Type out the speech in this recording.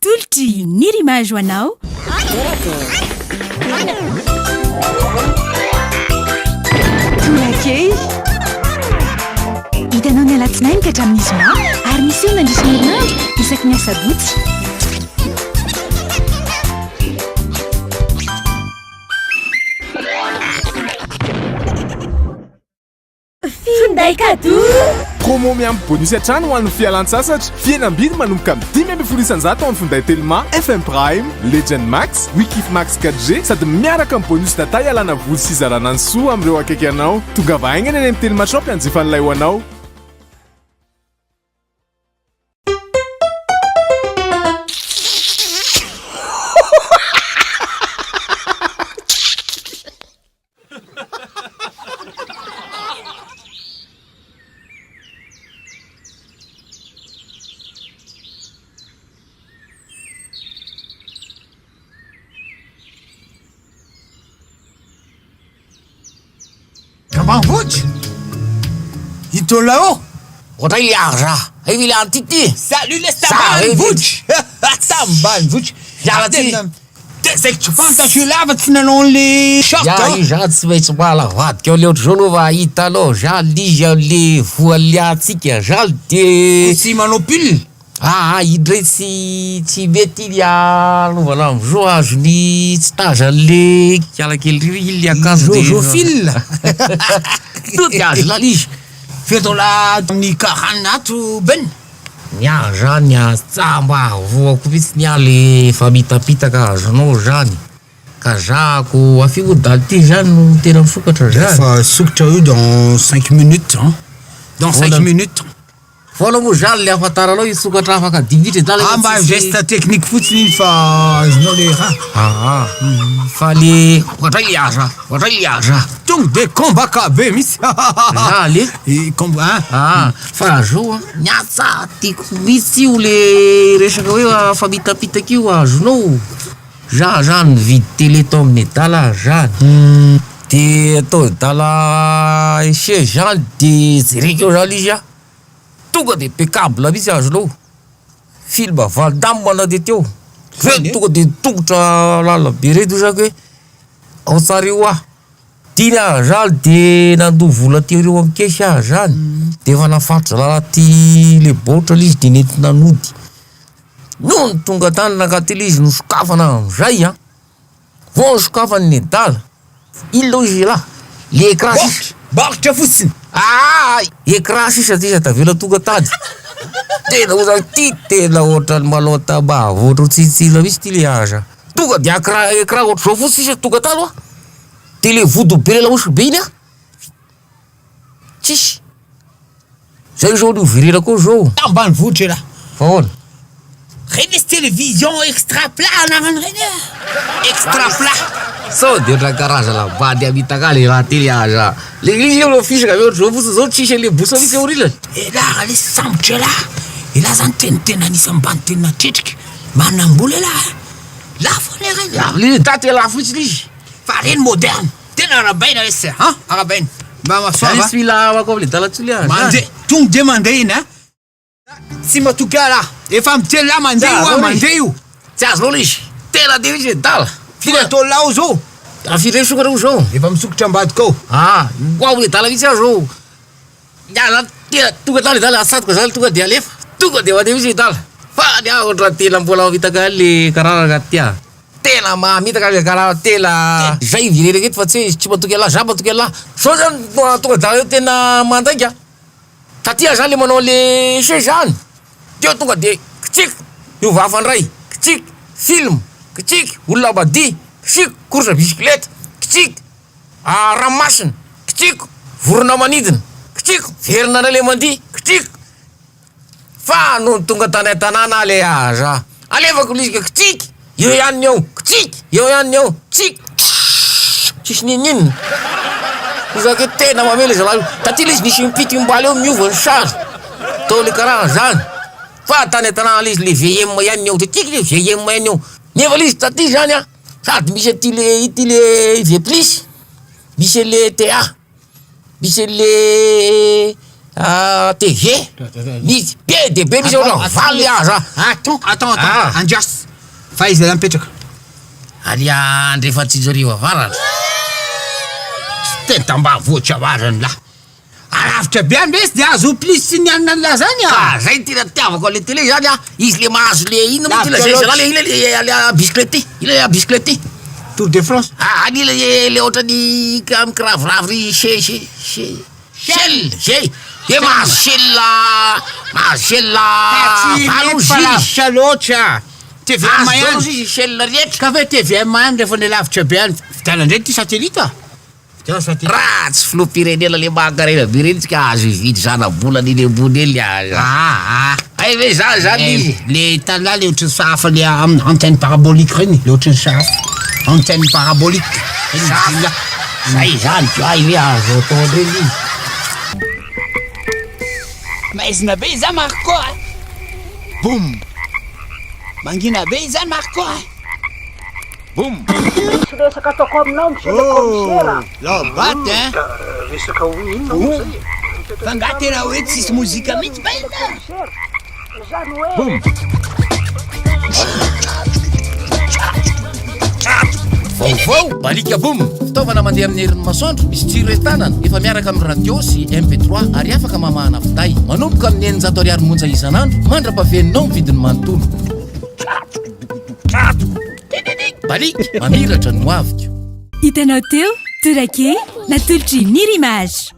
Atolotry Nirimage ho anao. Tonakely. Hitanao ny alatsinainy ka hatramin'ny zoma ary miseho mandritra ny herinandro isaky ny asabotsy. Finday cadeau! Promo miampy bonus hatrany ho an'ny fialan-tsasatra. Fihenam-bidy manomboka amin'ny 15% ao amin'ny finday Telma, FM Prime, Legend Max, Wikif Max 4G sady miaraka amin'ny bonus data hialana voly sy hizarana ny soa amin'ireo akaiky anao. Tongava haingana eny amin'ny Telma Shop hanjifa an'ilay ho anao. Ambanivohitra? Ito là-haut? Ohatray le argent. Hay ve le anti ty? Salut les tambanivohitra! Tambanivohitra! Miala ty. De zay tsy fantatro io lava tsy nanao an'le short Ya an! io zany tsy maintsy mala vadika ao le ohatr'izao aloha fa hitanao zany izy amle voaliantsika zany de. Ko tsy manao pull? Aa iny ndray tsy tsy mety iny anaovana amzao azony tsy tazan'le kiala kely ry iny le akanjo de. Jojo fil! To de azo lala izy. Firy dollars ny karana ato Ben? Ny ahy zany a tsa mba voako mihitsy ny ahy le famitapitaka azonao zany ka zahako afia moa daty ty zany no tena misokatra zany. Efa sokatra io dans cinq minutes an, dans cinq minutes. Foana moa zany le ahafantaranao hisokatra afaka dimy minitra zany Ah mba geste technique fotsiny iny fa azonao le raha. Aa fa le ohatray le aza ohatray le aza. Tonga de combat be mihitsy. Za le. I combat an. Aa fa zao an ny ahy tsa tiako mihitsy io le resaka hoe famitapitaka io azonao. Za zany nividy télé tao amin'ny adala aho zany. De atao adala ese zany de jereko eo zany izy an. Tonga de be câble mihitsy azonao. Film Van Damme nandeha teo. Reny tonga de tongotra lalina be reny ozy hoe ao tsara io ah. Dimy aho zany de nandoa vola teo eo amin'ny caisse aho zany. De efa nafatotra zalahy ty le baoritra le izy de nentina nody. Nony tonga tany nankaty le izy nosokafana amizay an. Vao nosokafany nedala. Inona hoy izy elah? Le écran sisa. Baoritra fotsiny. Aa! Écran sisa ty tavela tonga tady. Tena oza ty tena ohatran'ny manao tabac ohatran'ny tsitsila mihitsy ty le aza. Tonga de écran écran ohatr'izao fotsiny sisa tonga tany hoa. De le vodo be le laosy be iny an. Tsisy. Zay zao no hiverenako eo zao. Ambanivohitra elah. Fa ahoana? Reny misy télévision extra plat anarany reny e. Extra plat. Sao de ohatran'ny karazana bandy hamitaka le raha ty aza. Le izy aloha fisaka avy eo ohatr'izao fotsiny zao tsisy an'le bouche mihitsy aorianany. Elah raha lesy sambotra elah. Elah zany tena tena anisan'ny bandy tena tretrika. Manambola elah a. Lafo anie reny. Lafo le daty lafo mihitsy le izy. Fa reny moderne. Tena arahabaina lesy a! Han! Arahabaina. Mba mahasoava. Zany tsy mila afaka amle dala tsony ah. Mandeha, tonga de mandeha iny a. Tsy matoky ahy raha. Efa miteny lahy mandeha io ah, mandeha io. Tsy azonao le izy. Tena andeha mihitsy le dala. Firy atao lao zao? Ah firy misokatra moa zao? Efa misokatra ambadika ao. Ah, ho ao le dala mihitsy aho zao. Miala tena tonga dala le dala atsatoka zany tonga de alefa. Tonga de mandeha mihitsy le dala. Fa ny ahy ohatran'ny tena mbola mamitaka ihany le karana ka ty ah. Tena mamitaka le karana tena. Zay iverenako eto fa tsy hoe tsy matoky an'lah, za matoky an'lah. Zao zany tonga dala eo tena mandainga. Taty aho zany le manao le essai zany, teo tonga de kitsiky miova hafa ndray, kitsiky film, kitsiky olona madihy, kitsiky course bicyclette, kitsiky ranomasina, kitsiky vorona manidina, kitsiky verina ndray le mandihy, kitsiky. Fa nony tonga tany an-tanàna aho le aza alefako le izy ka kitsiky, eo ihany ny eo, kitsiky, eo ihany ny eo, tsiky, tsisy n'inon'inona. Iza ke tena mamely zalahy io. Taty le izy nisy mipitim-bala eo miova ny sary, atao le karaha zany. Fa tany an-tanàna le izy le VM ihany ny eo, taty le VM ihany ny eo. Nefa le izy taty zany an, sady misy an'ity le ity le V plus, misy an'le TA, misy an'le. TV, misy be dia be misy ohatran'ny valy aza. Attends, attends, attends, andraso. Fa aiza ialahy mipetraka? Any Andrefantsijorivo avaratra. Tsy tena tambanivohitra marina lahy. Alavitra be any lesy dia azo plus sy ny anona an'lah zany a! Ka zay no tena itiavako an'le télé zany a, izy le mahazo le inona moa ty Lavitra lazain'i zalahy loatra. le ina le le à bicyclette ty, ina le à bicyclette ty? Tour de France. Ah any le le ohatran'ny mikiraviravy che che che shell zay, de mahazo shell mahazo shell Ka tsy valo mety fa izy. lavitra loatra. Tvm Azo ihany. daholo izy shell rehetra. Ka ve tvm ihany rehefa le lavitra be any, vidiana indray ity satellite a! Raha tsy filoham-pirenena le mankarena be reny tsika azo hividy zana-bolana eny ambony eny aza. Aa. Hay ve zany zany izy? Le hitan'lah le ohatran'ny sahafa le am antenne parabolique reny, le ohatran'ny sahafa. Antenne parabolique. Reny vidian'lah. Zay zany ko hay ve azo atao an'ireny izy? Maizina be izany Marco a! Boum! Mangina be izany Marco a! Boum! Misy resaka ataoko aminao monsieur le commissaire a! Laobaty hein! Resaka ho inona moa zay e? Fa nga tena hoe tsisy mozika mihitsy ba ita? Zany hoe. Boum! Vaovao! Balika Boum! Fitaovana mandeha amin'ny herin'ny masoandro, misy jiro entanana, efa miaraka amin'ny radio sy MP3 ary afaka mamahana finday. Manomboka amin'ny 600 ariary monja isan'andro mandra-pahaveninao ny vidiny manontolo. Baliaka, mamiratra ny hoaviko. Hitanao teo, Torakely, natolotr'i Nirimage.